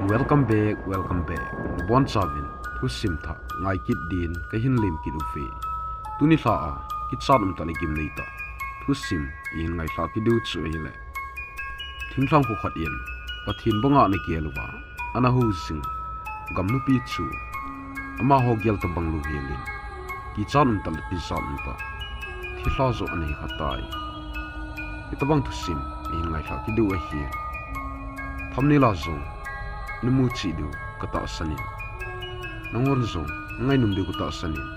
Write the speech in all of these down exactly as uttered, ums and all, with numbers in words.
Welcome back, welcome back. Nabonchauvin thusim thah ngai kit din kahin lem kit uve. Tuni lha a kichat umtah le gimnei tah thusim ihin ngailhah kit diu chu ahile, thinglhang kho khat in Pathen banga ana gel uva ana hou jing gam nupi chu amaho gel tobang lou helin, kichat umtah le tijat umtah thilha jong ana hi kha tai. Hitobang thusim ihin ngailhah kit diu ahi. Thumbnail a jong namu cheh diu katahsan in, nanghon jong nangainom diu katahsan in,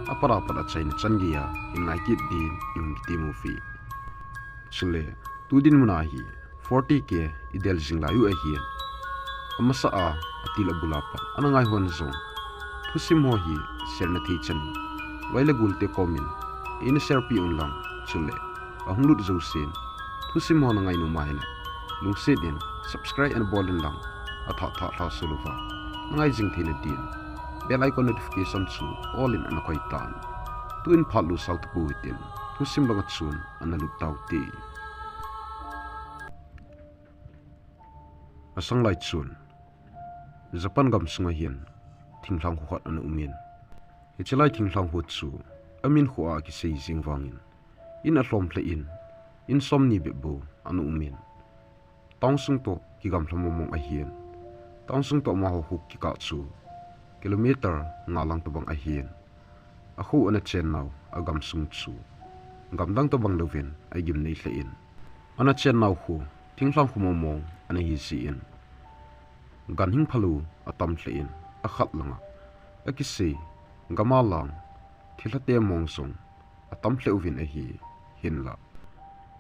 apat apat achaina chan geiya hin ngai kit din ihin kitem uve. Chule tu dinmun a hi forty K idel jing lai u ahin, amasa a atil abul a pat ana ngai hon jong thusim ho hi share nathei chan in, loi le gol te komin eina share pi un lang, chule ahung lut jousen thusim ho nangainom ahile lungset in subscribe ana bol in lang, athah thah lhasol uva nangai jing theina din bell icon notification chu all in ana koi tan. Tuin phat lut sao tapou hitin, thusim banga chun ana lut taute. Asanglai chun Japan gamsunga hin thinglhang kho khat ana umin, hiche lai thinglhang kho chu amin kho a kisei jeng vangin in alhom lheh in, in somni bep bou ana umin, town sung toh kigamla mong mong ahin, town sung toh amaho kho kikah chu kilometer nga lang tobang ahin, akho ana chennau agamsung chu gamdang tobang louvin agimnei lheh in, ana chennau kho thinglhang kho mong mong ana hi jeh in, ganhing phalou atam lheh in, akhat langa akisei gama lang thilhate mong jong atam lheh uvin ahi. Hinla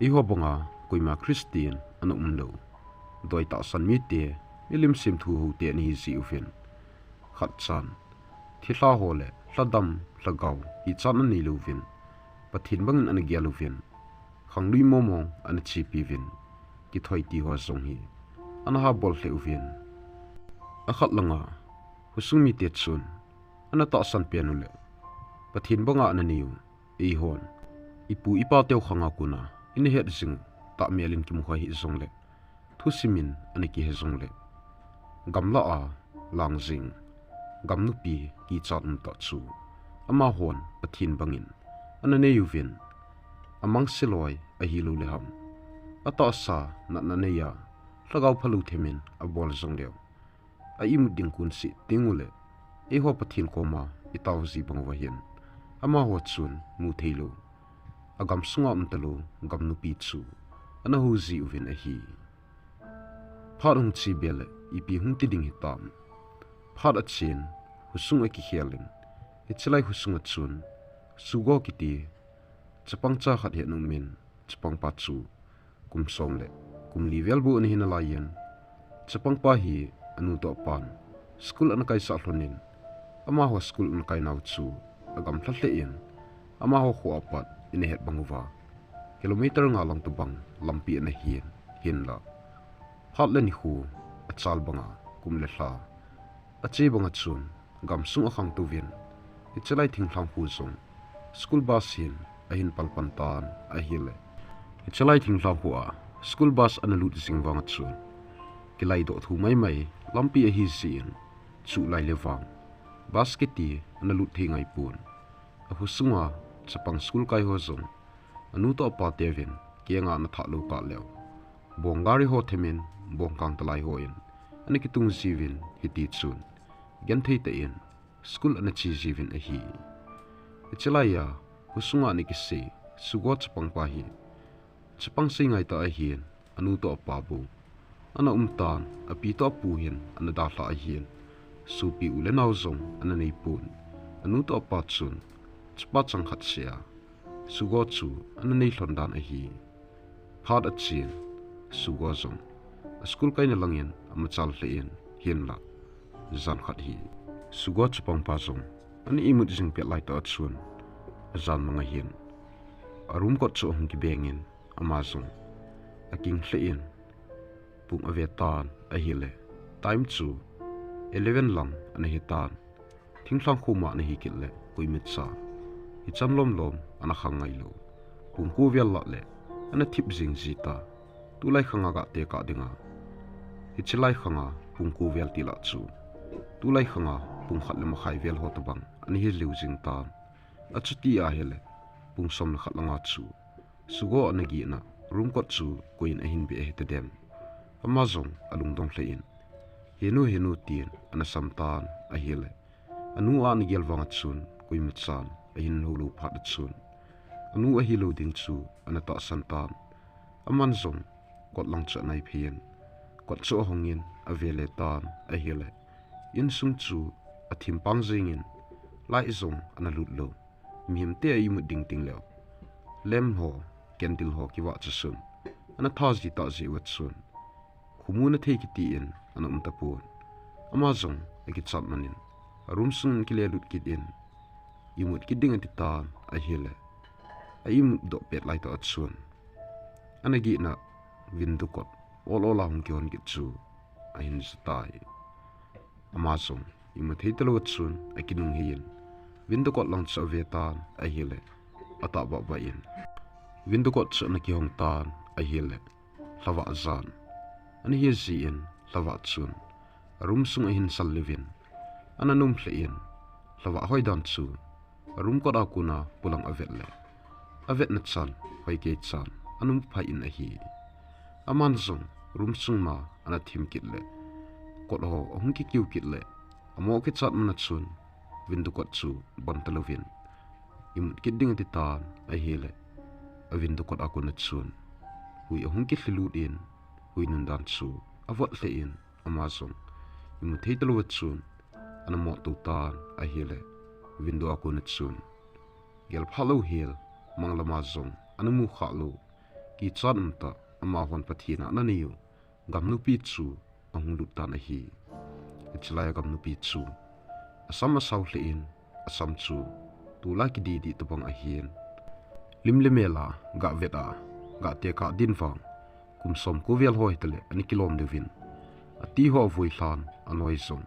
eiho banga koima Christian ana umlou, doi tahsan mite, milim semthu houte ana hi jeh uvin, khatchan thilha ho le lhadam lhagao kichat ana neilouvin, Pathen bangin ana gel uvin, khanglui mong mong ana chepi uvin, kithoi ti ho jong hi ana habol lheh uvin, akhat langa khosung mite chun ana tahsan pen uleh Pathen banga ana neiu, eihon ipu ipa teu khanga kona ina het jing u tahmel in kimu kha hih jongleh, thusim in ana kihe jongleh, gamla a lang jing gam nupi kichat umtah chu amahon Pathen bangin ana neiuvin, amangse loi ahilou le ham, atahsa natna neiya lhagao phalou themin abol jongleu, a imut ding kon seh teng uleh eiho Pathen koma itao ji bang uva hin amaho chun mu theilou, agamsunga umtalou gam nupi chu ana hou ji uvin ahi. Phat hung che be leh ipi hung ti ding hitam? Phat achen khosung akikhel in, hiche lai khosunga chun Sugo kiti chapang cha khat hi ana umin, chapangpa chu kum som le kum li vel bou ana hi nalaiyin, chapangpa hi anu toh apan school ana kaisah lhonin, amaho school ana kainau chu agamla lheh in, amaho kho apat ina het bang uva kilometer nga lang tobang lampi ana hin, hinla phat le nikho achal banga kum le lha ache banga chun gamsung akhangtouvin, hiche lai thinglhang kho jong school bus hin ahin palpan tan ahile, hiche lai thinglhang kho a school bus ana lut jing vanga chun kilaidoh thu maimai lampi ahi jeh in, chuh lai le vang bus kiti ana lut thei ngaipon. Akhosunga chapang school kai ho jong anu toh apa teuvin kenga ana thah lou kah leu, bong gari ho themin bongkang talai hon ana kitung jiuvin, hitichun genthei tah in school ana che jiuvin ahi. Hiche laiya khosunga ana kisei Sugo chapangpa hi chapang sei ngaitah ahin, anu toh apa bou ana umtan, api toh apu hin ana dalhah ahin, sopi u le nao jong ana neipon, anu toh apa chun chapa chang khat seh a Sugo chu ana nei lhon dan ahi. Phat achen Sugo jong aschool kaina langin amachal lheh in, hinla jan khat hi Sugo chapangpa jong ana imut jing pet laitah a chun ajan mang ahin, aroom kot chu ahung kibengin, ama jong aking lheh in pung ave tan ahile, time chu eleven lang ana hitan. Thinglhang kho ma ana hi kit le koimacha hichan lomlom ana khang ngailou. Pung ko vel lah le ana thip jing jita. Tulai khanga gah tekah dinga, hiche lai khanga pung ko vel tilah chu tulai khanga pung khat le makhai vel ho tabang ana hi leu jing tan. Achuti ahile pung som le khat langa chu Sugo ana gihna room kot chu koiyin ahin be ahi tadem. Ama jong alungdong lheh in, "Henu, henu," tin ana sam tan ahile, anu a ana gel vanga chun koima chan ahin lou lou phat a chun anu ahilou ding chu ana tahsan tan. Aman jong kot lang chu anai phei in, kot chu ahong in ave le tan ahile, insung chu athim pang jing in, light jong ana lut lou. Mihem te a imut ding ting leu, lamp ho, candle ho kivah chu sun ana tha ji tah jeh uva chun khomu na thei kiti in ana um tapon. Ama jong akichat man in a room sung in kile lut kit in, imut kit ding ati tan ahile, a imut doh pet lai tah a chun ana gihna window kot ol ol a hung kihon kit chu ahin ja tai. Ama jong imu thei talou a chun akinung hei in, window kot lang chu ave tan ahile, atah bah bah in window kot chu ana kihong tan ahile, lhavah jan ana hi jin, lhavah chun a room sung ahin sal leu in, ana nom lheh in, lhavah hoi dan chu a room kot a kona polang avet le, avetna chan hoi kei chan ana um phai in ahi. Aman jong room sung ma ana thim kit le, kot ho ahung kikiu kit le, amo kichat man a chun window kot chu bon talou in imut kit ding ati tan ahile, a window kot a kona chun hui ahung kilhi lut in, hui nun dan chu avot lheh in, ama jong imu thei talou a chun ana mo tou tan ahile, window a kona chun gel pha lou hel, mang lama jong ana mu kha lou, kichat um tah, amahon Pathen a ana nei u gamnupi chu ahung lut tan ahi. Hiche lai a gamnupi chu asam asao lheh in, asam chu tulai kidi di tabang ahin, lim le mel a gah vet a, gah tekah din vang, kum som ko vel ho hitale ana kilom leu in, ati ho avui lhan, anoi jong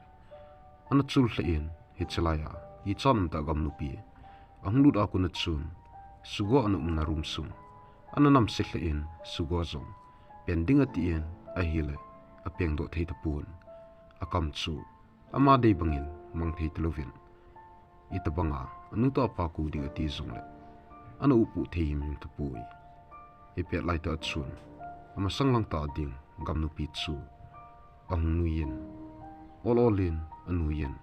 ana chul lheh in, hiche lai a kichat um tah gamnupi ahung lut a kona chun Sugo ana umna room sung ana namse lheh in, Sugo jong peng ding ati in ahile, apeng doh thei tapon. Akam chu ama dei bangin mang thei talou in, itabang a anu toh apa kou ding ati jongle ana upu thei him him tapoi. Hipet lai tah a chun amasang lang tah ding gamnupi chu ahung nui in, ol ol in anui in,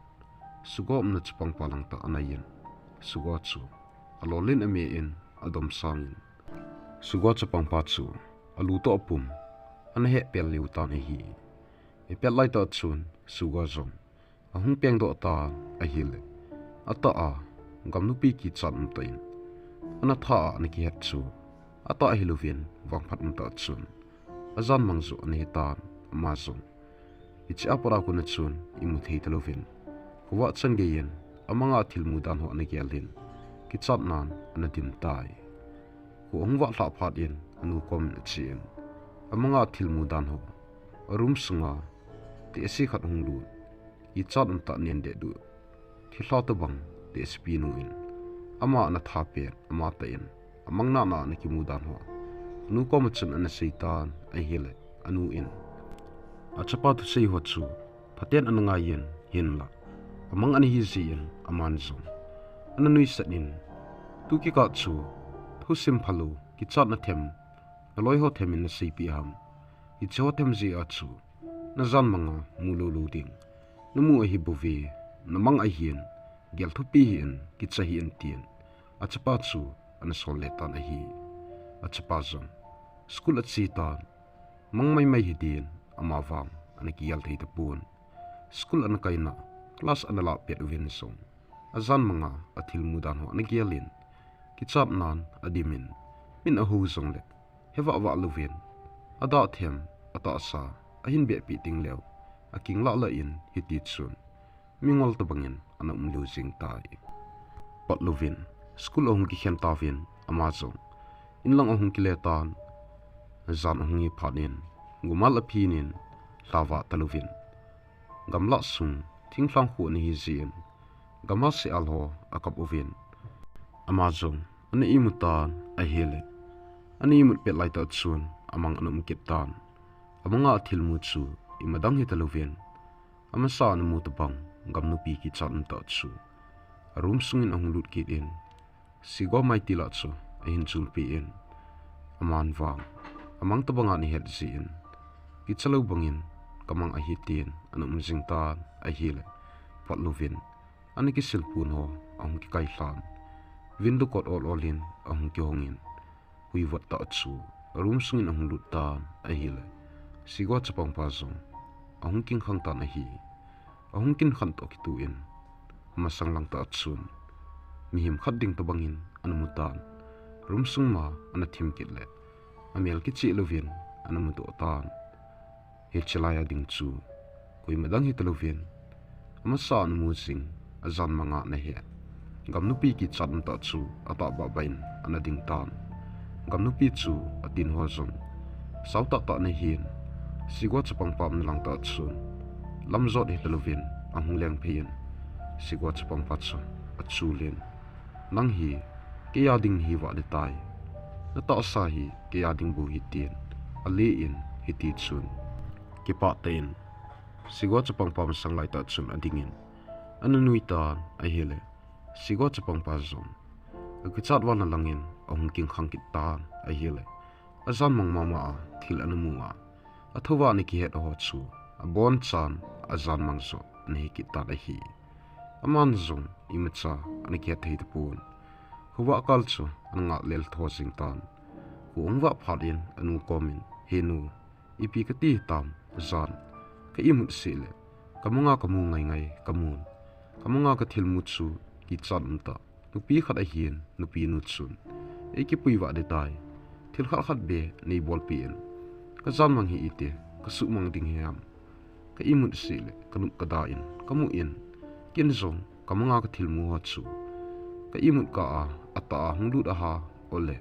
Sugo umna chapang pa lang tah anai in, Sugo chu alol in, ame in, adom sang in, Sugo chapang pa chu alu toh apum ana heh pel leu tan ahi. Hipet lai tah a chun Sugo jong ahung peng doh tan ahile, atah a gamnupi kichat um tah in ana tha a ana kihet chu atah hilou in, vangphat um tah a chun ajan mang joh ana hi tan, ama jong hiche a pat a kona chun imu thei talou in, khovah chan gei in amang a thil mu dan ho ana gel in, kichat nan ana dim tai. Kho ahung vah lhah phat in anu kom in ache in, amang a thil mu dan ho a room sunga tehse khat ahung lut, kichat um tah nen deh duh, thilha tabang tehsepi nu in ama ana tha pet, ama tah in amang nana ana kimu dan ho anu kom a chun ana sei tan ahile, anu in achapa thusei ho chu phaten ana ngai in, hinlah amang ana hi jeh in aman jong ana nuisat in, tu kikah chu thusim phalou, kichatna them naloi ho them in naseipeh ham? Hiche ho them jeh a chu najan mang a mu lou lou ding, namu ahi bouve, namang ahin, gel thupi hih in, kicha hih in, tin achapa chu ana sol le tan ahi. Achapa jong school ache tan, mang mai mai hidin, ama vang ana kigel thei tapon. School ana kaina, class ana lah pet uvin jong, ajan mang a athil mu dan ho ana gel in, kichat nan adim in, min ahou jongle he vah vah louvin, adah them, atahsa ahin behpeh ding leu, aking lah lah in hiti chun mingol tabang in ana um lheh jing tai. Pat louvin school ahung kikhen tauvin, ama jong inlang ahung kile tan. Jan ahung hi phat in, gomal aphin in, lha vah talouvin, gamlah sung thinglhang kho ana hi jeh in, gamlha se-al ho akap uvin, ama jong ana imu tan ahile, ana imut pet lai tah chun amang ana um kit tan. Amang a athil mu chu ima dang hi talouvin, Amasa a ana mu tabang, gamnupi kichat umtah chu a room sungin ahung lut kit in, Sigo mai tila chu ahin chulpi in, aman vang amang tabanga ana het jin, kicha lou bangin kamang ahi tin ana um jing tan ahile, phat louvin ana kisil pun ho ahung kikai lhan, window kot ol ol in ahung kihong in, hui vat tah chu a room sungin ahung lut tan ahile, Sigo chapangpa jong ahung kingkhang tan ahi. Ahung kingkhang toh kitoh in, amasang lang tah chun mihem khat ding tabangin ana mu tan. Room sung ma ana thim kit le, amel kicheh louvin ana mudoh tan. Hiche lai a ding chu koima dang hita louvin, amasa a ana mu jing, ajan manga ana he, gamnupi kichat umtah chu atahbah bah in ana ding tan. Gamnupi chu atin ho jong sao tah tah ana hin, Sigo chapangpa umna lang tah chun lam jot hita louvin ahung leng phei in, Sigo chapangpa chu achul in, "Nang hi kei a ding nahi vah le tai. Na tahsa hi kei a ding bou ahi," tin ale in, hiti chun kipah tah in Sigo chapangpa masang lai tah chun ading in ana nui tan ahile, Sigo chapangpa jong akichat val na lang in ahung kingkhang kit tan ahile, ajan mang mama a thil ana mu a, athou va ana kihet ho chu abonchan ajan mang joh ana hi kit tan ahi. Aman jong imacha ana kihet thei tapon. Khovah kal chu ana ngah lel tho jing tan. Kho ahung vah phat in anu komin, "He nu, ipi kati hitam, jan ka imut seh le kamanga kamu ngai ngai kamun. Kamanga kathilmu chu kichat umtah nupi khat ahin, nupi nu chun eikipui vah ding tai. Thil khat khat beh neibolpi in. Kajan mang hi iti kasuhmang ding ham. Ka imut seh le kanop kada in kamu in. Ken jong kamanga kathilmu ho chu ka imut kah a atah a hung lut ahile,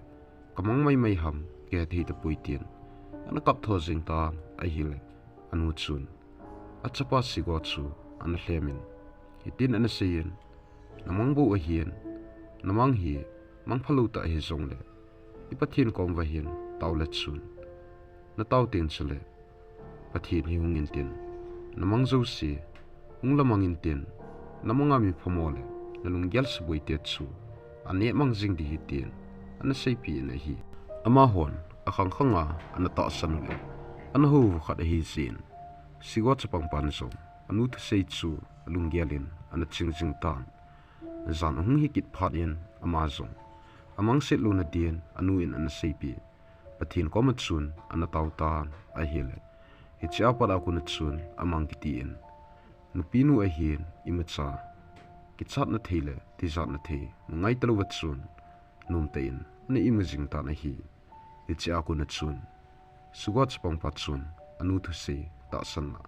kamang mai mai ham kihe thei tapoi," tin ana kap tho jing tan ahile, anu chun achapa Sigo chu ana lhem in, hitin ana sei in, "Namang bou ahin, namang hi mangphalou tah ahi jongle, i Pathen kom uva hin tao le chun, natao teng chule Pathen hi hung intin, namang jouse hung lamang intin, namanga mi phamo le nalunggel suboi te chu aneh mang jing ding ahi," tin ana seipi in ahi. Amahon akhang khang a ana tahsan u le ana hou u khat ahi jin, Sigo chapangpan jong anu thusei chu alunggel in ana ching jing tan. Jan ahung hi kit phat in ama jong amang set louna din anu in ana seipi, Pathen koma chun ana tao tan ahile, hiche a pat a kon a chun amang kiti in, nupi nu ahin imacha kichatna thei le tijatna thei mu ngai talouva chun nomtah in ana imu jing tan ahi. Hiche a kon a chun Sugo chapangpa chun anu thusei tahsanna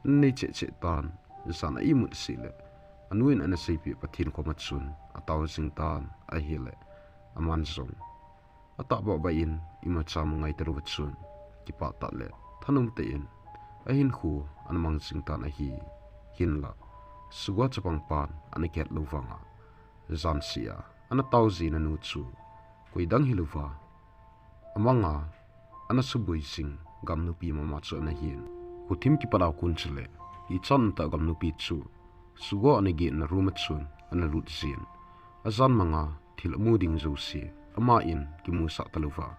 ana nei cheh cheh tan, jan a imut seh le anu in ana seipi Pathen koma chun atao jing tan ahile, aman jong atahbah bah in imacha mu ngai talouva chun kipah tah le thanom tah in ahinkho ana mang jing tan ahi. Hinla Sugo chapangpan ana kihet lou vanga jan seh a ana tao jing anu chu koi dang hilouva, amanga ana suboi jing gamnupi mama chu ana hin. Khothim kipat a kon chule, kichat umtah gamnupi chu Sugo ana gehna room a chun ana lut jin, ajan manga thil amu ding jouse ama in kimusah talouva,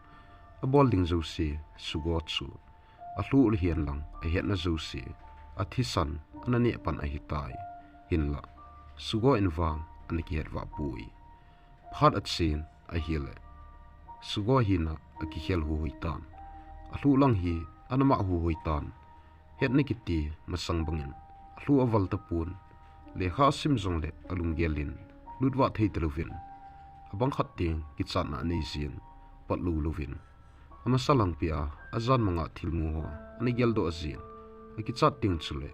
abol ding jouse Sugo chu alhuh le hihen lang ahetna jouse athisan ana neh pan ahitai. Hinla Sugo in vang ana kihet vah poi. Phat achen ahile, Sugo hina akikhel huhoi tan. Alhuh lang hi ana mah huhoi tan. Hetna kiti masang bangin alhuh aval tapon. Lekha asim jongle alunggel in lut vah thei talouvin, abang khat teng kichatna anei jin, pat lou louvin, amasa langpi a ajan manga thilmu ho ana geldoh jin, akichat teng chule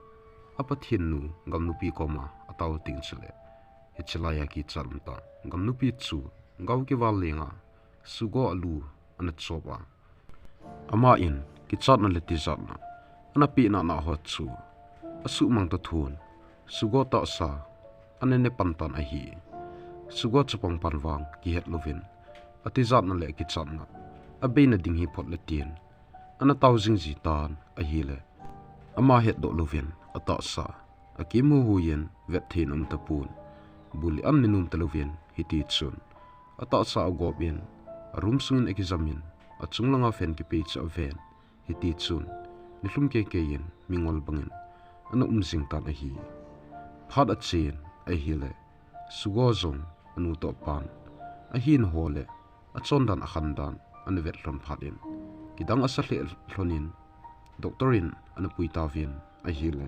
a Pathen nu gamnupi koma atao teng chule, hiche lai a kichat umtah gamnupi chu gao kival lenga Sugo alu ana chop a, ama in kichatna le tijatna ana peh nana ho chu asuhmang ta thon, Sugo tahsa ana ne pan tan ahi. Sugo chapangpan vang kihet louvin, atijatna le akichatna abeina ding hi phot le tin ana tao jing ji tan ahile, ama hetdoh louvin, atahsa Akimu huiyin vet thei in aum tapon. Bul le an nei nom talouvin hiti chun atahsa agop in, a room sungin akijam in, achung langa fan kipei chu aven. Hiti chun nilhum keikei in mingol bangin ana um jing tan ahi. Phat achen ahile, Sugo jong anu toh apan ahin ho le achon dan akhan dan ana vet lhon phat in, kidang asa lheh lhon in, doctor in ana pui tauvin ahile,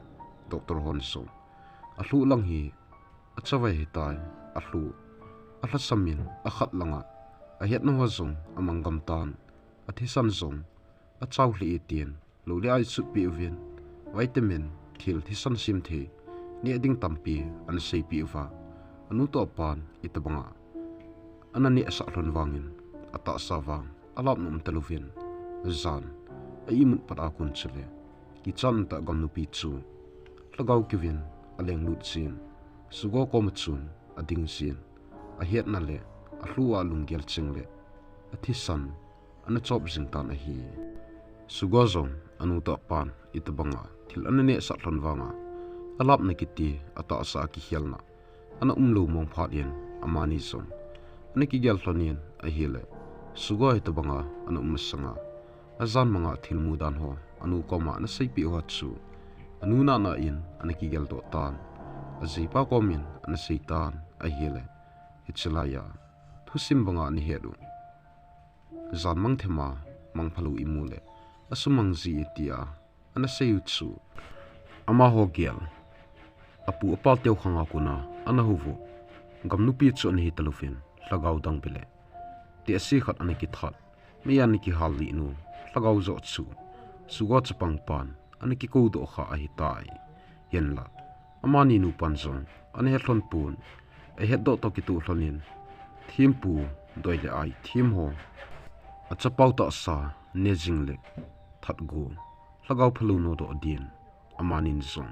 doctor hon jong alhuh lang hi achavai ahitai, alhuh, alhasam in akhat langa ahetna ho jong amang gam tan, athisan jong achao lheh e tin, lou le ai sutpeh uvin, vitamin, thil thisan sem thei neh ding tampi ana seipeh uva, anu toh apan itobanga ana nehsah lhon vangin, atahsa vang alap nom talouvin, jan a imut pat a kon chule, kichat umtah gamnupi chu lhagao keuvin alenglut jin, Sugo koma chun ading jin, ahetna le alhuh a lunggel cheng le athisan ana chop jing tan ahi. Sugo jong anu toh apan itobanga thil ana nehsah lhon vanga, alapna kiti, atahsa a kikhelna ana umlou mong phat in, amani jong ana kigel lhon in ahile, Sugo hitobanga ana um masanga, ajan manga thil mu dan ho anu koma ana seipeh ho chu, anu nahna in ana kigeldoh tan, ajipa komin ana sei tan ahile, hiche laiya thusim banga ana het u, jan mang thema mangphalou imu le asumang ji e tia ana sei u chu, amaho gel, apu apa teu khanga kona ana houvu gamnupi chu ana hi talouvin, lhagao dang bile tehse khat ana kithat, mei a ana kihal lih nu lhagao joh chu Sugo chapang pan ana kikoudoh kha ahitai. Hinla, amani nupan jong ana het lhon pon, ahetdoh toh kitoh lhon in, thempu, doi le ai them ho, achapau tahsa ne jing le that go, lhagao phalou nodoh din, amanin jong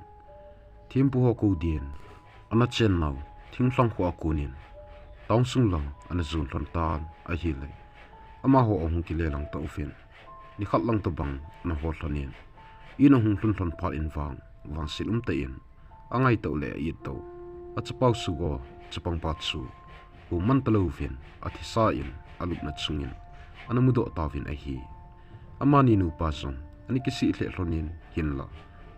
thempu ho kou din ana chennau thinglhang kho a konin town sung lang ana jon lhon tan ahile, amaho ahung kile lang tauvin, nikhat lang tobang ana hol lhon in, in ahung lhun lhon phat in vang, vangset umtah in angaito le a-it to, achapau Sugo chapangpa chu human talouvin athisa in alupna chungin ana mudoh tauvin ahi. Amani nupa jong ana kisih lheh lhon in, hinla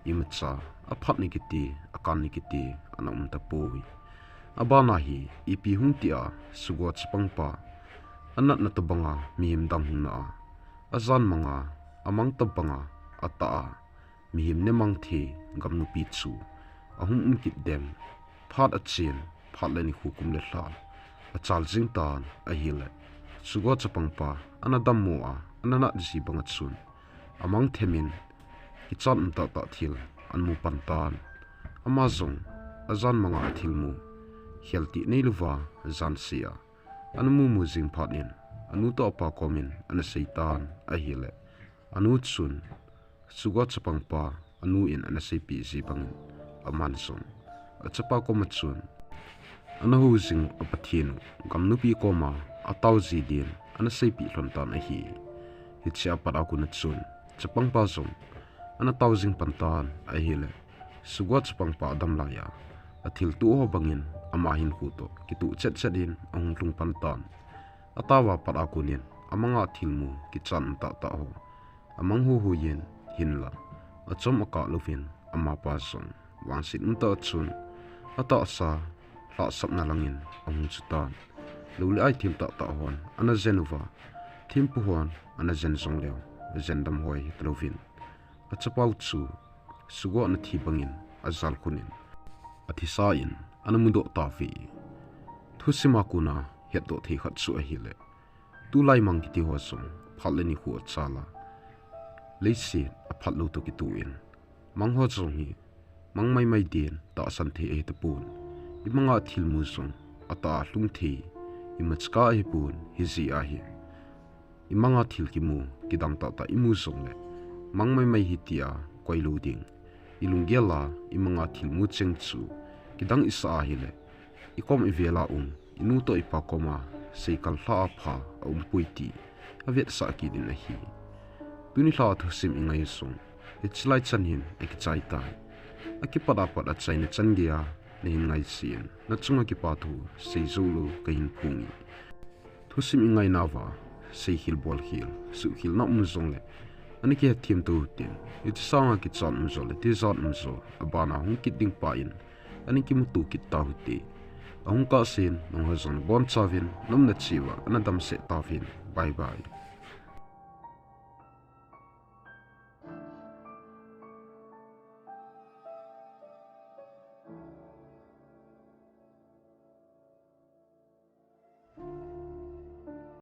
imacha aphatna kiti, akanna kiti ana um tapoi. Abana hi ipi hung tia, Sugo chapangpa anatna tobanga mihem dang hung na a, ajan manga, amang tobanga atah a, mihem ne mang thei gamnupi chu ahung um kit dem? Phat achen, phat le nikho, kum le lha achal jing tan ahile, Sugo chapangpa ana dammo a, ana nat ji banga chun amang themin, kichat umtah tah thil ana mu pan tan. Ama jong ajan manga athilmu, kheltih neilouva jan se a ana mumu jing phat in, anu toh apa komin ana sei tan ahile, anu chun Sugo chapangpa anu in ana seipeh ji bangin, aman jong achapa koma chun ana hou jing a Pathen u gamnupi koma atao ji din ana seipeh lhon tan ahi. Hiche a pat a kona chun chapangpa jong ana tao jing pan tan ahile, Sugo chapangpa adam laiya athilto ho bangin ama hinkho toh kitoh chet chet in ahung lhung pan tan. Ataova pat a konin amanga thilmu kichat umtah tah ho amang huiyin, hinla achom akah louvin, amapa jong vangset umtah a chun atahsa lhahsamna langin ahung chu tan. Lou le ai thil tahtah hon ana jen uva, thempu hon ana jen jongleu, jen dam hoi hitalouvin, achapau chu Sugo ana thi bangin ajal khunin, athisa in ana mudoh tauve. Thusima kona hetdoh thei khat chu ahile, tulai mang kiti ho jong phat le nikho achal a, leiset aphat lou toh kitoh in, mang ho jong hi mang maimai din tahsan thei ahitapon. Imanga thilmu jong atah a lhung thei imacha ahipon, hijeh a hi imanga thil kimu kidang tahtah imu jongle, mang maimai hi tia koi lou ding. Ilunggel a imanga thilmu cheng chu kidang isah ahile, ikom ivel a um inu toh ipa koma seikal lhah a pha aumpoi ti avetsah kit in ahi. Tuni lha a thusim ingai u jong hichelai chan hin akichai tai. akipat apat achaina chan geiya nahin ngaisih in, nachunga kipathu seijou lou kahin phonge. Thusim ingainauva, seikhel bolkhel, suhkhel na um jongle, ana kihethem tou hitin. Hiche sanga kichat um jongle, tijat um jo, abana hung kit ding pa in ana kimuto kit tau hite. Ahung kahsen in, nangho jong nabonchauvin, naumna cheh uva ana damsah tauvin. Bye bye.